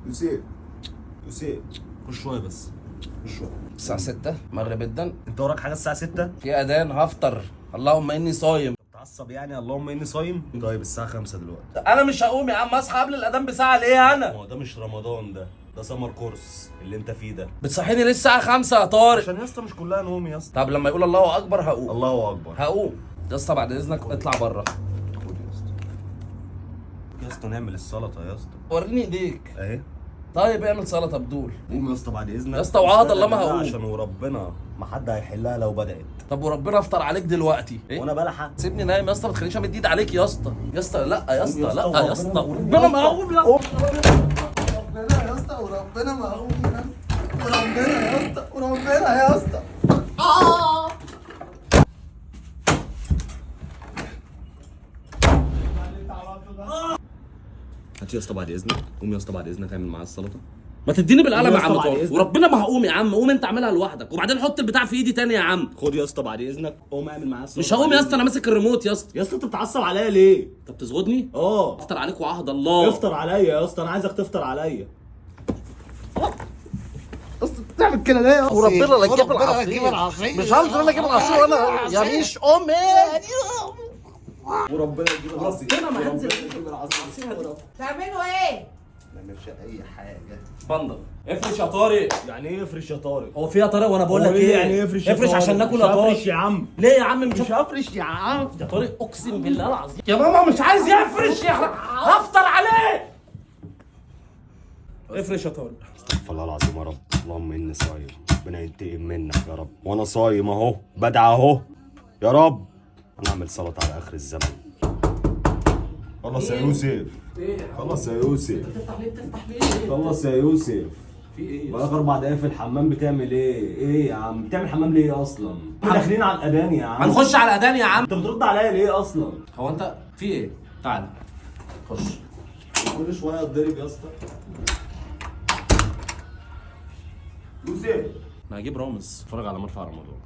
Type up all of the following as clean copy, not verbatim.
يوسف يوسف، خش شوية بس، خش شوية. الساعة 6 مغرب الدن. انت وراك حاجة الساعة 6؟ في اذان، هفطر. اللهم اني صايم. بتعصب يعني؟ اللهم اني صايم. طيب الساعة 5 دلوقتي. انا مش هقوم يا عم، اصحى قبل الاذان بساعة ليه انا؟ هو ده مش رمضان، ده summer course اللي انت فيه ده. بتصحيني ليه الساعة 5 يا طارق؟ عشان يا اسطى مش كلها نوم يا اسطى. طب لما يقول الله اكبر هقوم. الله اكبر. هقوم يا اسطى، بعد اذنك اطلع بره. خد يا اسطى، يا اسطى نعمل السلطة يا اسطى. وريني ايديك. اهي. طيب اعمل سلطة بدول. قوم يا اسطى بعد اذنك يا اسطى وعاد الله ما هقوم. عشان وربنا ما حد هيحلها لو بدات. طب وربنا افطر عليك دلوقتي. إيه؟ وانا بلحق. سيبني نايم يا اسطى، ما تخلينيش امد ايدي عليك يا اسطى. يا اسطى لا يا اسطى، لا يا اسطى، وربنا ما هقوم يا اسطى. وربنا يا اسطى، وربنا ما هقوم يا اسطى، وربنا يا اسطى، وربنا يا اسطى. هات يا اسطى بعد اذنك، قوم يا اسطى بعد اذنك اعمل معايا السلطة. ما تديني بالقلم يا يا عم اسطى بعد طارق. إذنك. وربنا ما هقوم يا عم، قوم انت اعملها لوحدك، وبعدين حط البتاع في ايدي تاني يا عم. خد يا اسطى بعد اذنك، قوم اعمل معايا السلطة. مش هقوم يا اسطى، انا ماسك الريموت يا اسطى. يا اسطى انت بتعصب عليا ليه؟ انت بتزغدني؟ اه. افطر عليك وعهد الله. افطر عليا يا اسطى، انا عايزك تفطر عليا. اسطى بتعمل كده ليه يا اسطى؟ وربنا لا تجيب العصير. مش هنزل انا اجيب العصير وانا يا مش امي. وربنا يجيب العصير. وربنا ما هنزل. يجيب العصير. تعملوا ايه؟ ما نعملش اي حاجة. بندر افرش يا طارق. يعني ايه افرش يا طارق؟ هو في يا طارق وانا بقول هو لك ايه ايه؟ يعني ايه افرش يا افرش طارق؟ عشان ناكل مش يا طارق. هفرش يا عم. ليه يا عم؟ مش هفرش يا عم. يا طارق اقسم بالله العظيم يا ماما مش عايز يفرش، يا هفطر عليه. افرش يا طارق. استغفر الله العظيم يا رب، اللهم اني صايم، ربنا ينتقم منك يا رب. وانا صايم اهو، بدعي اهو يا رب. انا اعمل سلطة على اخر الزمن. خلص يا يوسف، خلص يا يوسف. بتفتح ليه؟ بتفتح ليه؟ خلص يا يوسف. في ايه؟ بقالك 4 دقايق في الحمام، بتعمل ايه؟ ايه يا عم؟ بتعمل حمام ليه اصلا؟ احنا داخلين على الاذان يا عم. هنخش على الاذان يا عم. انت بترد عليا ليه اصلا؟ هو انت في ايه؟ تعال خش. كل شوية اتضرب يا اسطى. يوسف انا هجيب رامز. اتفرج على مرفع رمضان.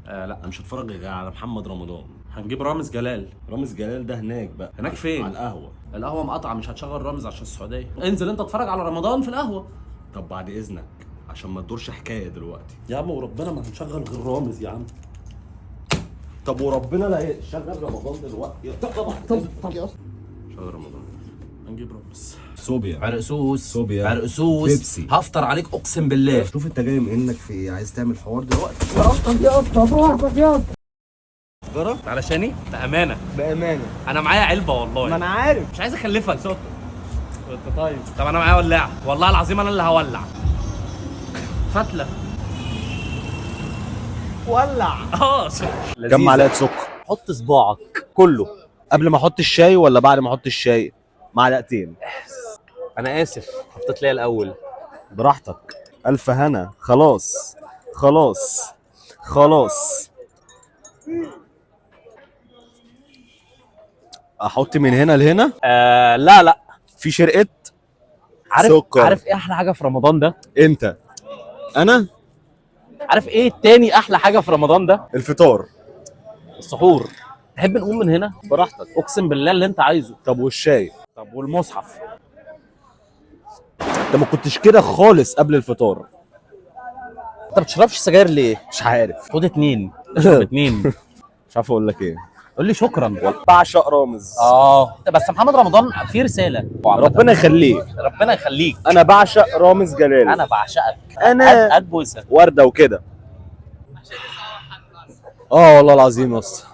آه لا انا مش هتفرج غير على محمد رمضان. هنجيب رامز جلال. رامز جلال ده هناك بقى. هناك فين؟ على القهوة. القهوة مقطعه، مش هتشغل رامز عشان السعودية. انزل انت اتفرج على رمضان في القهوة. طب بعد اذنك عشان ما تدورش حكاية دلوقتي. يا عم وربنا ما هنشغل غير رامز يا عم. طب وربنا لا شغل رمضان دلوقتي. طب طب شغل رمضان. هنجيب رامز. صوبيا. عرقسوس. صوبيا. عرقسوس. بيبسي. هفطر عليك اقسم بالله. شوف انت جاي منك في ايه، عايز تعمل حوار دلوقتي؟ يا اسطى براحتك يا اسطى. جرى علشاني بامانه. بامانه انا معايا علبة والله. ما انا عارف. مش عايز اكلفك. صوت انت طيب. طب انا معايا ولاعه والله العظيم، انا اللي هولع. فتله. ولع. اه كم معلقه سكر؟ حط صباعك كله قبل ما احط الشاي ولا بعد ما احط الشاي؟ معلقتين. انا اسف، حطيت ليا الاول. براحتك. الف هنا. خلاص خلاص خلاص. احط من هنا لهنا؟ آه لا لا. في شرقة عارف سكر. عارف ايه احلى حاجة في رمضان ده؟ انت انا عارف ايه تاني احلى حاجة في رمضان ده؟ الفطار. السحور. تحب نقوم من هنا؟ براحتك. اقسم بالله اللي انت عايزه. طب والشاي؟ طب والمصحف؟ انت ما كنتش كده خالص قبل الفطار. انت ما بتشربش سجاير ليه؟ مش عارف. خد اتنين، اشرب اتنين. مش عارف اقول لك ايه. قول لي شكرا. بعشق رامز. اه بس محمد رمضان فيه رسالة. ربنا يخليه. ربنا يخليك. انا بعشق رامز جلال. انا بعشقك. انا هات بوسه. ورده وكده. اه والله العظيم يا اسطى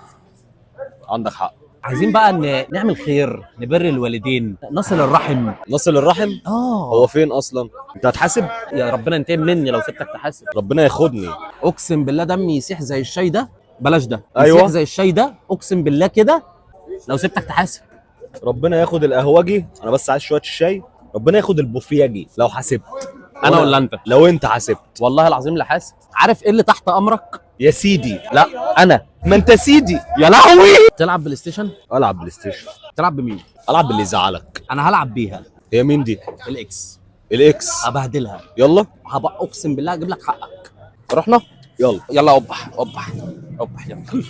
عندك حق. عايزين بقى نعمل خير، نبر الوالدين، نصل الرحم. نصل الرحم؟ اه. هو فين اصلا؟ انت هتحاسب؟ يا ربنا ينتقم مني لو سبتك تحاسب. ربنا ياخدني. اقسم بالله دمي يسيح زي الشاي ده. بلاش ده. أيوة. يسيح زي الشاي ده اقسم بالله كده لو سبتك تحاسب. ربنا ياخد القهوجي، انا بس عايز شوية الشاي. ربنا ياخد البوفياجي لو حاسبت. انا ولا انت؟ لو انت حاسبت. والله العظيم لا حاسب. عارف ايه اللي تحت امرك؟ يا سيدي. لا انا. ما انت سيدي يا لهوي. تلعب بلاي ستيشن؟ العب بلاي ستيشن. تلعب بمين؟ العب باللي يزعلك. انا هلعب بيها. هي مين دي؟ ال ex. ال ex. هبهدلها. يلا هبقى اقسم بالله هجيب لك حقك. رحنا؟ يلا يلا قبح قبح قبح يلا.